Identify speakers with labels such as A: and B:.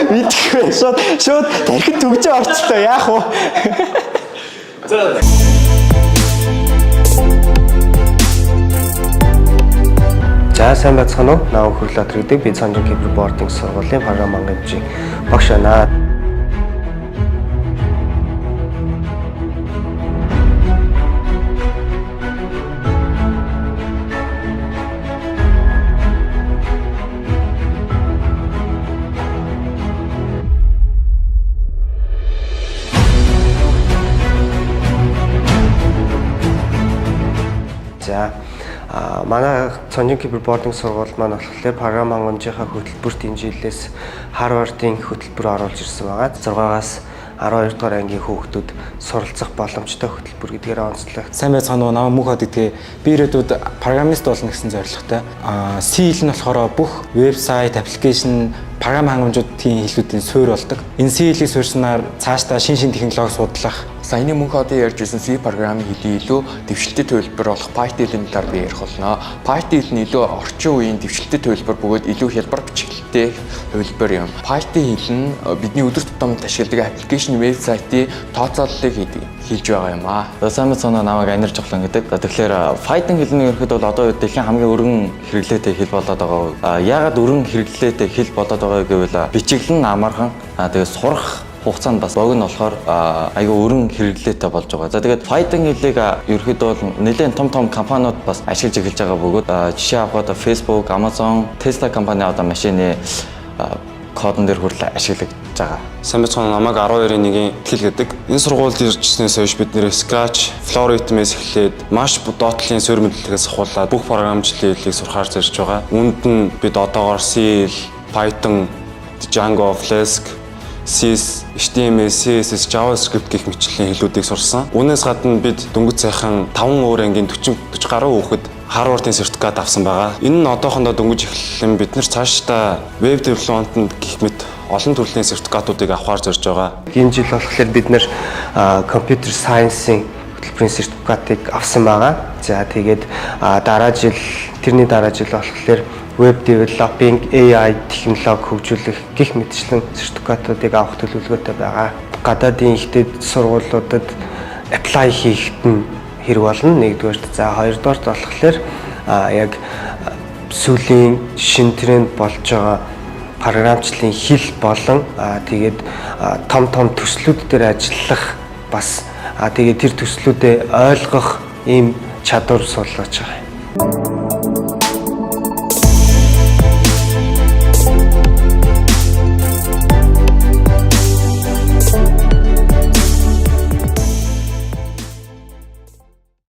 A: Мэдхгүй шууд шууд тархин түгжээ орчлоо. Яах вэ? За сайн байцгаана уу? Наав Хөрлөтөр гэдэг би Цонжин Кибер Бординг сургуулийн програм хангамжийн багш байна. За манай Цонжин Кибер Бординг сургууль маань болохоор програм хангамжийнхаа хөтөлбөрт энэ жилээс Харвардын хөтөлбөр оруулж ирсэн байгаа. 6-аас 12 дугаар ангийн хүүхдүүд суралцах боломжтой хөтөлбөр гэдгээр онцлог.
B: Сайн байцгаана уу? Намайг Мөнх хот гэдгээ. Би ирээдүйд программист болно гэсэн зорилготой. C хэл нь болохоор бүх вебсайт, application, програм хангамжуудын хэлүүдийн суурь болдог. Энэ C хэлийг суурьсанаар цаашдаа шин шин технологи судлах.
C: Саяны Мөнх хотын ярьж байсан C програмын хэлийн илүү дэвшилтэт төлбөр болох Python хэлний талаар би ярих болно. Python хэл нь илүү орчин үеийн дэвшилтэт төлбөр бөгөөд илүү хялбар бичгэлтэй хувилбар юм. Python хэл нь бидний өдөр тутамд ашигладаг application вебсайтын тооцооллыг хийдэг хийж байгаа юм аа.
D: За сайн байцгаана уу, намайг Анир Жохлон гэдэг. За тэгэхээр Python хэлний ерөнхийдөө бол одоо үед дэлхийн хамгийн өргөн хэрэглээтэй хэл болоод байгаа. Яагаад өргөн хэрэглээтэй хэл болоод байгаа гэвэл бичиглэн нь амархан. Тэгээд сурах хугацаанд бас богино болохоор айгүй өргөн хэрэглээтэй болж байгаа. За тэгээд Python хэлийг ерөнхийдөө бол нэлээд том том компаниуд бас ашиглаж эхэлж байгаа бөгөөд жишээ авахад Facebook, Amazon, Tesla компани одоо машины кодон дээр хүртэл ашиглагдаж байгаа.
E: Сайн байцгаана уу, намайг 12-ын 1-ийн Итгэл гэдэг. Энэ сургуульд иржснээс хойш бид нэр Scratch, Flowrithm-ээс эхлээд маш доотлын суурь мэдлэгээс ахуулаад бүх програмчлалын хэлийг сурахаар зорж байгаа. Үүнд нь бид одоогоор C, Python, Django, Flask, C, HTML, CSS, JavaScript гэх мэтчлийн хэлүүдийг сурсан. Үүнээс гадна бид дөнгөж сайхан 5 өөр ангийн 40 40 гаруй хүүхэд Харвардын сертификат авсан байгаа. Энэ нь одоохондоо дөнгөж эхлэн бид нар цаашдаа веб development гэх мэт олон төрлийн сертификатуудыг авахар зорж байгаа.
A: Энэ жил болохоор бид нэр computer science-ийн хөтөлбөрийн сертификатыг авсан байгаа. За тэгээд дараа жил тэрний дараа жил болохоор web developing, AI технологи хөгжүүлэх гэх мэтчлэн сертификатуудыг авах төлөвлөгөөтэй байгаа. Гадаадын ихтэй сургуулиудад apply хийхэд нь хэрэг болно. Нэгдүгээрт за хоёрдугаарт болохоор яг сүүлийн шин тренд болж байгаа програмчлалын хэл болон тэгээд том том төслүүд дээр ажиллах бас тэгээд тэр төслүүдээ ойлгох ийм чадвар суулгаж байгаа юм.